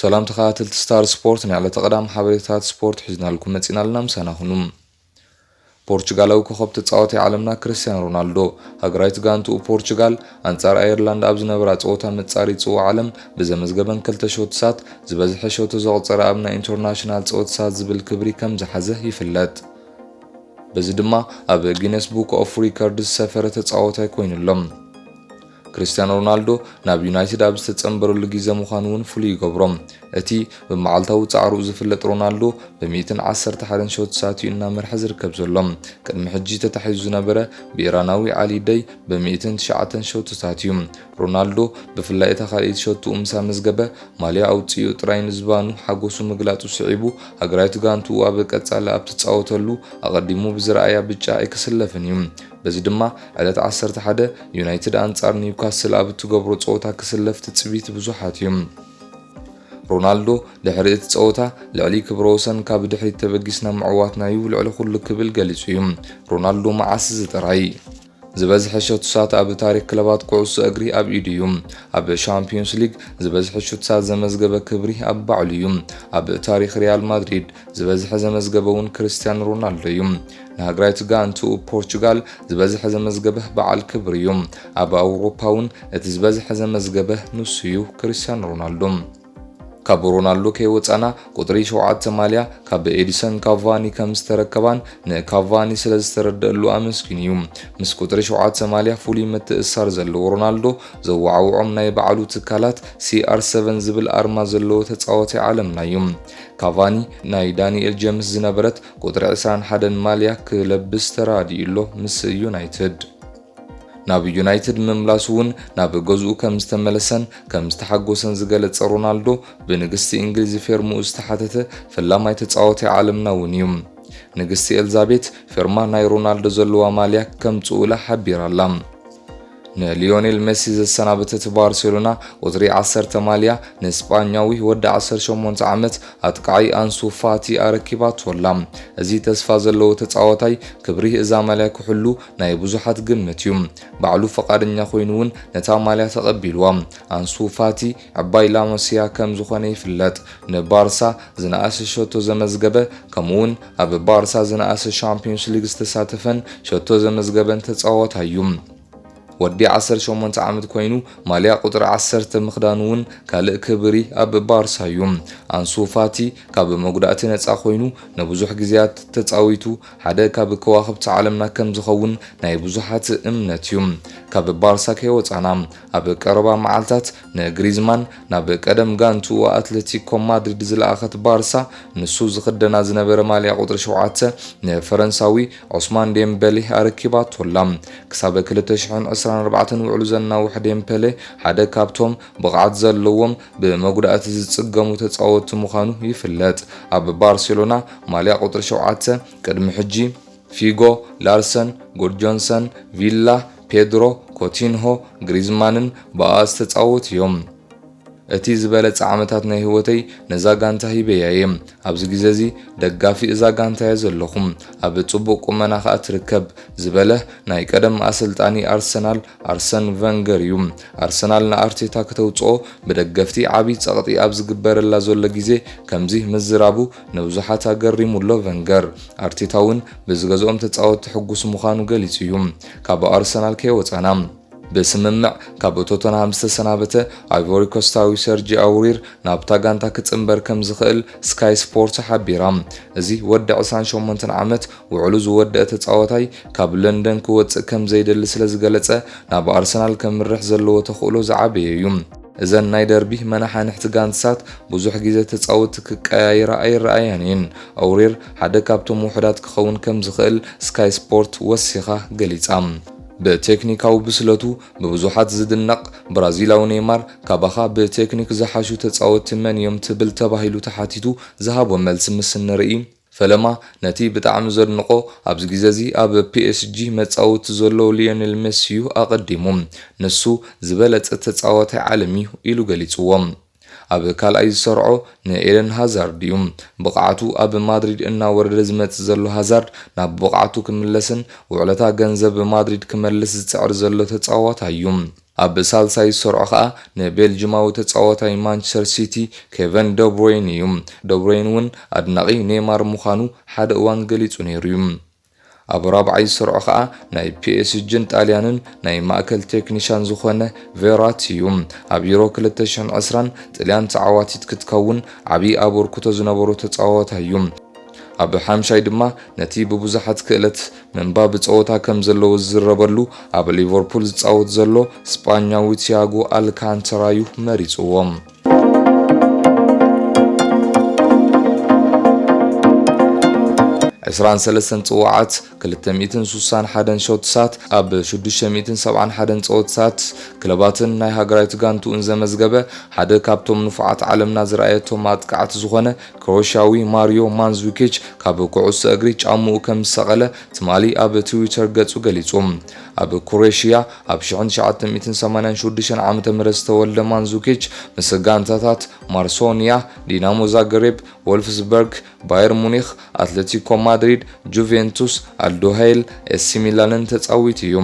ሰላም ተኸታተልቲ ስታር ስፖርት፣ ናይ ዕለተ ቀዳም ሓበሬታት ስፖርት ሒዝናልኩም መጺና ኣለና፣ ምሳና ኩኑ። ፖርቹጋላዊ ኮኸብ ተጻዋታይ ዓለምና ክርስቲያኖ ሮናልዶ፣ ሃገራዊት ጋንትኡ ፖርቹጋል ኣንጻር ኣየርላንድ ኣብ ዝነበራ ጸወታ መጻሪ ጽዋዕ ዓለም ብዘመዝገበን ክልተ ሾትሳት ዝበዝሐ ሾቶ ዘቑጸረ ኣብ ናይ ኢንተርናሽናል ጸወትሳት ዝብል ክብሪ ከም ዝሓዘ ይፍለጥ። በዚ ድማ ኣብ ጊነስ ቡክ ኦፍ ሪከርድ ዝሰፈረ ተጻዋታይ ኮይኑ ኣሎ። ክርስቲያኖ ሮናልዶ ናብ ዩናይትድ ኣብ ዝተጸንበረሉ ግዜ ምዃኑ እውን ፍሉይ ይገብሮ። እቲ ብመዓልታዊ ጻዕሩ ዝፍለጥ ሮናልዶ ብ ሚእትን ዓሰርተ ሓደን ሾትሳት እዩ እናመርሐ ዝርከብ ዘሎ። ቅድሚ ሕጂ ተታሒዙ ዝነበረ ብኢራናዊ ዓሊ ደይ ብ ሚእትን ትሽዓተን ሾትሳት እዩ። ሮናልዶ ብፍላይ እታ ካልኣይቲ ሸቶኡ ምስ ኣመዝገበ፣ ማልያ ኣውጺኡ ጥራይ ንዝባኑ ሓጎሱ ምግላጹ ስዒቡ፣ ሃገራዊት ጋንትኡ ኣብ ቀጻሊ ኣብ ትጻወተሉ ኣቐዲሙ ብዝረኣያ ብጫ ኣይክስለፍን እዩ። በዚ ድማ ዕለት ዓሰርተ ሓደ ዩናይትድ ኣንጻር ኒውካስል ኣብ እትገብሮ ጸወታ ክስለፍ ትጽቢት ብዙሓት እዩ። ሮናልዶ ድሕሪ እቲ ጸወታ፣ ልዕሊ ክብረ ወሰን ካብ ድሕሪት ተበጊስና ምዕዋትና'ዩ ልዕሊ ኩሉ ክብል ገሊጹ እዩ። ሮናልዶ መዓስ እዚ ጥራይ? ዝበዝሐ ሸቶሳት ኣብ ታሪኽ ክለባት ኩዕሶ እግሪ ኣብ ኢዱ እዩ። ኣብ ሻምፒዮንስ ሊግ ዝበዝሐ ሹትሳት ዘመዝገበ ክብሪ ኣብ ባዕሉ እዩ። ኣብ ታሪኽ ሪያል ማድሪድ ዝበዝሐ ዘመዝገበ እውን ክርስቲያኖ ሮናልዶ እዩ። ንሃገራዊት ጋንትኡ ፖርቹጋል ዝበዝሐ ዘመዝገበ በዓል ክብሪ እዩ። ኣብ ኣውሮፓ እውን እቲ ዝበዝሐ ዘመዝገበ ንሱ እዩ፣ ክርስቲያኖ ሮናልዶ። ካብ ሮናልዶ ከይወጻና፣ ቁጽሪ ሸውዓተ ማልያ ካብ ኤዲሰን ካቫኒ ከም ዝተረከባን ንካቫኒ ስለ ዝተረደአሉ ኣመስጊኑ እዩ። ምስ ቁጽሪ ሸውዓተ ማልያ ፍሉይ ምትእስሳር ዘለዎ ሮናልዶ፣ ዘወዓውዖም ናይ ባዕሉ ትካላት፣ ሲ ኣር ሰቨን ዝብል ኣርማ ዘለዎ ተጻዋታይ ዓለምና እዩ። ካቫኒ ናይ ዳኒኤል ጀምስ ዝነበረት ቁጽሪ ዕስራን ሓደን ማልያ ክለብስ ተራዲኡ ኣሎ ምስ ዩናይትድ። ናብ ዩናይትድ ምምላሱ እውን ናብ ገዝኡ ከም ዝተመለሰን ከም ዝተሓጎሰን ዝገለጸ ሮናልዶ፣ ብንግስቲ እንግሊዝ ፌርምኡ ዝተሓተተ ፈላማይ ተጻዋታይ ዓለምና እውን እዩ። ንግስቲ ኤልዛቤት ፌርማ ናይ ሮናልዶ ዘለዋ ማልያ ከም ጽኡላ ሓቢራ ኣላ። ንሊዮኔል ሜሲ ዘሰናበተት ባርሴሎና ቁጽሪ ዓሰርተ ማልያ ንስጳኛዊ ወዲ ዓሰርተ ሸሞንተ ዓመት ኣጥቃዓይ ኣንሱ ፋቲ ኣረኪባቶ ኣላ። እዚ ተስፋ ዘለዎ ተጻዋታይ ክብሪ እዛ ማልያ ክሕሉ ናይ ብዙሓት ግምት እዩ። ባዕሉ ፈቓደኛ ኮይኑ እውን ነታ ማልያ ተቐቢልዋ። ኣንሱ ፋቲ ዕባይ ላማሲያ ከም ዝኾነ ይፍለጥ። ንባርሳ ዝነኣሰ ሸቶ ዘመዝገበ፣ ከምኡውን ኣብ ባርሳ ዝነኣሰ ሻምፒዮንስ ሊግ ዝተሳተፈን ሸቶ ዘመዝገበን ተጻዋታይ እዩ። ወዲ ዓሰርተ ሸሞንተ ዓመት ኮይኑ ማልያ ቁጽሪ ዓሰርተ ምኽዳኑ እውን ካልእ ክብሪ ኣብ ባርሳ እዩ። ኣንሱ ፋቲ ካብ መጉዳእቲ ነጻ ኮይኑ ንብዙሕ ግዜያት ተጻዊቱ ሓደ ካብ ከዋኽብቲ ዓለምና ከም ዝኸውን ናይ ብዙሓት እምነት እዩ። ካብ ባርሳ ከይወጻና ኣብ ቀረባ መዓልታት ንግሪዝማን ናብ ቀደም ጋንትኡ ኣትሌቲኮ ማድሪድ ዝለኣኸት ባርሳ፣ ንሱ ዝኽደና ዝነበረ ማልያ ቁጽሪ ሸውዓተ ንፈረንሳዊ ዑስማን ዴምበሌ ኣረኪባቶ ኣላ። ክሳብ ክልተ ሽሕን ዕስራን ኣርባዕተን ውዕሉ ዘናውሕ ዴምበሌ ሓደ ካብቶም ብቕዓት ዘለዎም ብመጉዳእቲ ዝጽገሙ ተጻወትቲ ምዃኑ ይፍለጥ። ኣብ ባርሴሎና ማልያ ቁጽሪ ሸውዓተ ቅድሚ ሕጂ ፊጎ፣ ላርሰን፣ ጉድጆንሰን፣ ቪላ፣ ፔድሮ፣ ኮቲንሆ፣ ግሪዝማንን ብኣኣ ዝተጻወቱ እዮም። እቲ ዝበለጸ ዓመታት ናይ ህይወተይ ነዛ ጋንታ ሂበያ እየ። ኣብዚ ግዜ እዚ ደጋፊ እዛ ጋንታ እየ ዘለኹ። ኣብ ጽቡቕ ቁመና ከኣ ትርከብ፣ ዝበለ ናይ ቀደም ኣሰልጣኒ ኣርሰናል ኣርሰን ቨንገር እዩ። ኣርሰናል ንኣርቴታ ከተውጽኦ ብደገፍቲ ዓቢ ጸቕጢ ኣብ ዝግበረላ ዘሎ ግዜ ከምዚ ምዝራቡ ንብዙሓት ኣገሪሙ ኣሎ ቨንገር። ኣርቴታ እውን ብዝገዝኦም ተጻወትቲ ሕጉስ ምዃኑ ገሊጹ እዩ። ካብ ኣርሰናል ከይወጻና፣ ብስምምዕ ካብ ቶተንሃም ዝተሰናበተ ኣይቮሪ ኮስታዊ ሰርጂ ኣውሪር ናብታ ጋንታ ክጽንበር ከም ዝኽእል ስካይ ስፖርት ሓቢራ። እዚ ወዲ ዕስራን ሸሞንተን ዓመት ውዕሉ ዝወደአ ተጻዋታይ ካብ ለንደን ክወጽእ ከም ዘይደሊ ስለ ዝገለጸ፣ ናብ ኣርሰናል ከምርሕ ዘለዎ ተኽእሎ ዝዓበየ እዩ። እዘን ናይ ደርቢ መናሓንሕቲ ጋንትሳት ብዙሕ ግዜ ተጻወትቲ ክቀያየራ ኣይረኣያን እየን። ኣውሪር ሓደ ካብቶም ውሑዳት ክኸውን ከም ዝኽእል ስካይ ስፖርት ወሲኻ ገሊጻ። ብቴክኒካዊ ብስለቱ ብብዙሓት ዝድነቕ ብራዚላዊ ኔይማር፣ ካባኻ ብቴክኒክ ዝሓሹ ተጻወትቲ መን እዮም ትብል ተባሂሉ ተሓቲቱ ዝሃቦ መልሲ ምስ እንርኢ፣ ፈለማ ነቲ ብጣዕሚ ዘድንቖ ኣብዚ ግዜ እዚ ኣብ ፒ ኤስ ጂ መጻወቲ ዘሎ ሊዮኔል ሜሲ እዩ ኣቐዲሙ። ንሱ ዝበለጸ ተጻዋታይ ዓለም እዩ ኢሉ ገሊጽዎ። ኣብ ካልኣይ ዝሰርዖ ንኤደን ሃዛርድ እዩ። ብቕዓቱ ኣብ ማድሪድ እናወረደ ዝመጽእ ዘሎ ሃዛርድ ናብ ብቕዓቱ ክምለስን ውዕለታ ገንዘብ ማድሪድ ክመልስ ዝጽዕር ዘሎ ተጻዋታይ እዩ። ኣብ ሳልሳይ ዝሰርዖ ኸኣ ንቤልጅማዊ ተጻዋታይ ማንቸስተር ሲቲ ኬቨን ደብሮይን እዩ። ደብሮይን እውን ኣድናቒ ኔይማር ምዃኑ ሓደ እዋን ገሊጹ ነይሩ እዩ። ኣብ ራብዓይ ዝሰርዖ ኸኣ ናይ ፒኤስጂን ጣልያንን ናይ ማእከል ቴክኒሻን ዝኾነ ቬራቲ እዩ። ኣብ ዩሮ ክልተ ሽሕን ዕስራን ጥልያን ተዓዋቲት ክትከውን ዓብዪ ኣበርክቶ ዝነበሮ ተጻዋታይ እዩ። ኣብ ሓምሻይ ድማ ነቲ ብብዙሓት ክእለት ምንባብ ጸወታ ከም ዘለዎ ዝዝረበሉ ኣብ ሊቨርፑል ዝጻወት ዘሎ ስጳኛዊ ቲያጎ ኣልካንተራ እዩ መሪጽዎ። ዕስራን ሰለስተን ጽዋዓት፣ ክልተ ሚእትን ስሳን ሓደን ሾትሳት ኣብ ሽዱሽተ ሚእትን ሰብዓን ሓደን ጸወትሳት ክለባትን ናይ ሃገራዊት ጋንትኡን ዘመዝገበ ሓደ ካብቶም ንፉዓት ዓለምና ዝረኣየቶም ኣጥቃዕቲ ዝኾነ ክሮሽያዊ ማሪዮ ማንዙኪች ካብ ኩዕሶ እግሪ ጫምኡ ከም ዝሰቐለ ትማሊ ኣብ ትዊተር ገጹ ገሊጹ። ኣብ ክሮሽያ ኣብ ሽሕን ትሽዓተ ሚእትን ሰማንያን ሽዱሽተን ዓመተ ምህረት ዝተወልደ ማንዙኪች ምስ ጋንታታት ማርሶኒያ፣ ዲናሞ ዛግሬብ፣ ወልፍስበርግ፣ ባየር ሙኒኽ፣ ኣትሌቲኮ ማድሪድ፣ ጁቬንቱስ፣ ኣልዱሃይል፣ ኤሲ ሚላንን ተጻዊቱ እዩ።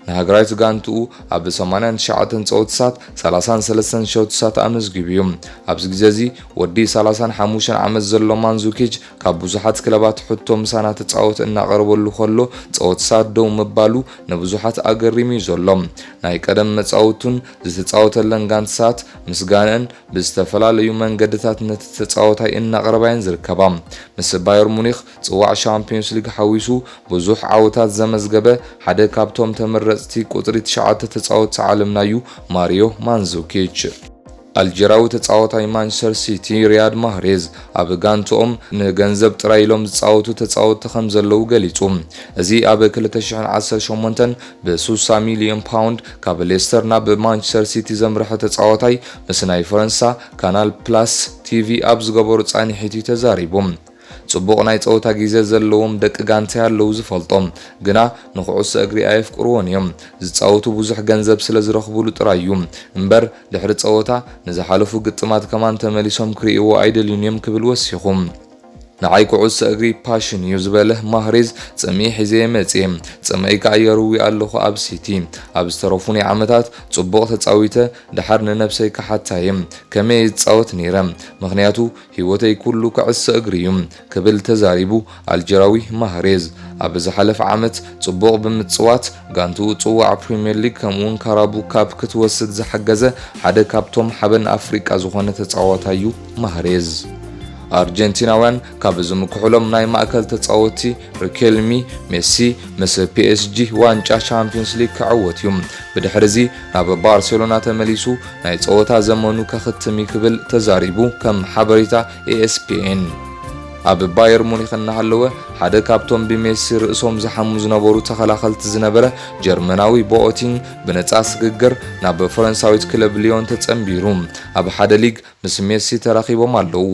ንሃገራዊት ጋንትኡ ኣብ ሰማንያን ትሽዓተን ጸወትሳት ሰላሳን ሰለስተን ሸውትሳት ኣመዝጊቡ እዩ። ኣብዚ ግዜ እዚ ወዲ ሰላሳን ሓሙሽተን ዓመት ዘሎ ማንዙኪች ካብ ብዙሓት ክለባት ሕቶ ምሳና ተጻወት እናቐረበሉ ከሎ ጸወትሳት ደው ምባሉ ንብዙሓት ኣገሪሙ እዩ ዘሎ። ናይ ቀደም መጻውቱን ዝተጻወተለን ጋንትሳት ምስጋንአን ብዝተፈላለዩ መንገድታት ነቲ ተጻዋታይ እናቕረባየን ዝርከባ። ምስ ባየር ሙኒኽ ጽዋዕ ሻምፒዮንስ ሊግ ሓዊሱ ብዙሕ ዓወታት ዘመዝገበ ሓደ ካብቶም ተመረጽቲ ቁጽሪ ትሽዓተ ተጻወትቲ ዓለምና እዩ ማሪዮ ማንዙኪች። ኣልጀራዊ ተጻዋታይ ማንቸስተር ሲቲ ሪያድ ማህሬዝ ኣብ ጋንትኦም ንገንዘብ ጥራይ ኢሎም ዝጻወቱ ተጻወትቲ ከም ዘለዉ ገሊጹ። እዚ ኣብ ክልተ ሽሕን ዓሰርተ ሸሞንተን ብስሳ ሚልዮን ፓውንድ ካብ ሌስተር ናብ ማንቸስተር ሲቲ ዘምርሐ ተጻዋታይ ምስ ናይ ፈረንሳ ካናል ፕላስ ቲቪ ኣብ ዝገበሩ ጻኒሒት እዩ ተዛሪቡ። ጽቡቕ ናይ ጸወታ ግዜ ዘለዎም ደቂ ጋንታይ ኣለዉ ዝፈልጦም፣ ግና ንኹዕሶ እግሪ ኣየፍቅርዎን እዮም። ዝጻወቱ ብዙሕ ገንዘብ ስለ ዝረኽቡሉ ጥራይ እዩ። እምበር ድሕሪ ጸወታ ንዝሓለፉ ግጥማት ከማን ተመሊሶም ክርእይዎ ኣይደልዩን እዮም ክብል ወሲኹ። ንዓይ ኩዕሶ እግሪ ፓሽን እዩ ዝበለ ማህሬዝ፣ ጽምኢ ሒዘ እየ መጽየ፣ ጽምኣይ ከኣ የርዊ ኣለኹ ኣብ ሲቲ። ኣብ ዝተረፉኒ ዓመታት ጽቡቕ ተጻዊተ፣ ደሓር ንነብሰይ ክሓታ እየ ከመይ እየ ዝጻወት ነይረ፣ ምኽንያቱ ህይወተይ ኩሉ ኩዕሶ እግሪ እዩ ክብል ተዛሪቡ። ኣልጀራዊ ማህሬዝ ኣብ ዝሓለፈ ዓመት ጽቡቕ ብምጽዋት ጋንትኡ ጽዋዕ ፕሪምየር ሊግ ከምኡውን ካራቡ ካፕ ክትወስድ ዝሓገዘ ሓደ ካብቶም ሓበን ኣፍሪቃ ዝኾነ ተጻዋታይ እዩ ማህሬዝ። ኣርጀንቲናውያን ካብ ዝምክሑሎም ናይ ማእከል ተጻወትቲ ሪኬልሚ፣ ሜሲ ምስ ፒኤስጂ ዋንጫ ቻምፒዮንስ ሊግ ክዕወት እዩ። ብድሕሪ እዚ ናብ ባርሴሎና ተመሊሱ ናይ ጸወታ ዘመኑ ከኽትም እዩ ክብል ተዛሪቡ ከም ሓበሬታ ኤኤስፒኤን። ኣብ ባየር ሙኒኽ እናሃለወ ሓደ ካብቶም ብሜሲ ርእሶም ዝሓሙ ዝነበሩ ተኸላኸልቲ ዝነበረ ጀርመናዊ ቦኦቲንግ ብነጻ ስግግር ናብ ፈረንሳዊት ክለብ ሊዮን ተጸንቢሩ። ኣብ ሓደ ሊግ ምስ ሜሲ ተራኺቦም ኣለዉ።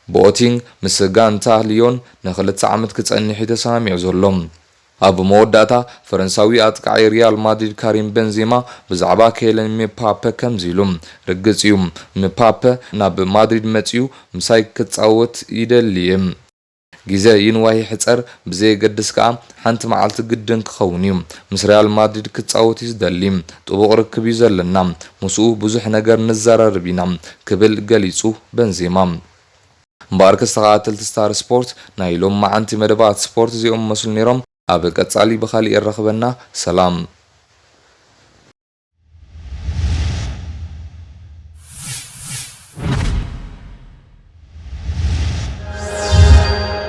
ቦኦቲንግ ምስ ጋንታ ሊዮን ንኽልተ ዓመት ክጸንሕ እዩ ተሰማሚዑ ዘሎ። ኣብ መወዳእታ ፈረንሳዊ ኣጥቃዓይ ሪያል ማድሪድ ካሪም ቤንዜማ ብዛዕባ ኬለን ምፓፐ ከምዚ ኢሉ፣ ርግጽ እዩ፣ ምፓፐ ናብ ማድሪድ መጺኡ ምሳይ ክጻወት ይደሊ እየ። ግዜ ይንዋይ ይሕጸር ብዘየገድስ ከኣ ሓንቲ መዓልቲ ግድን ክኸውን እዩ። ምስ ሪያል ማድሪድ ክጻወት እዩ ዝደሊ። ጥቡቕ ርክብ እዩ ዘለና። ምስኡ ብዙሕ ነገር ንዘራረብ ኢና ክብል ገሊጹ በንዜማ። እምበኣርከስ ተኸታተልቲ ስታር ስፖርት ናይ ሎም መዓንቲ መደባት ስፖርት እዚኦም መስሉ ነይሮም። ኣብ ቀጻሊ ብኻሊእ የራኽበና። ሰላም።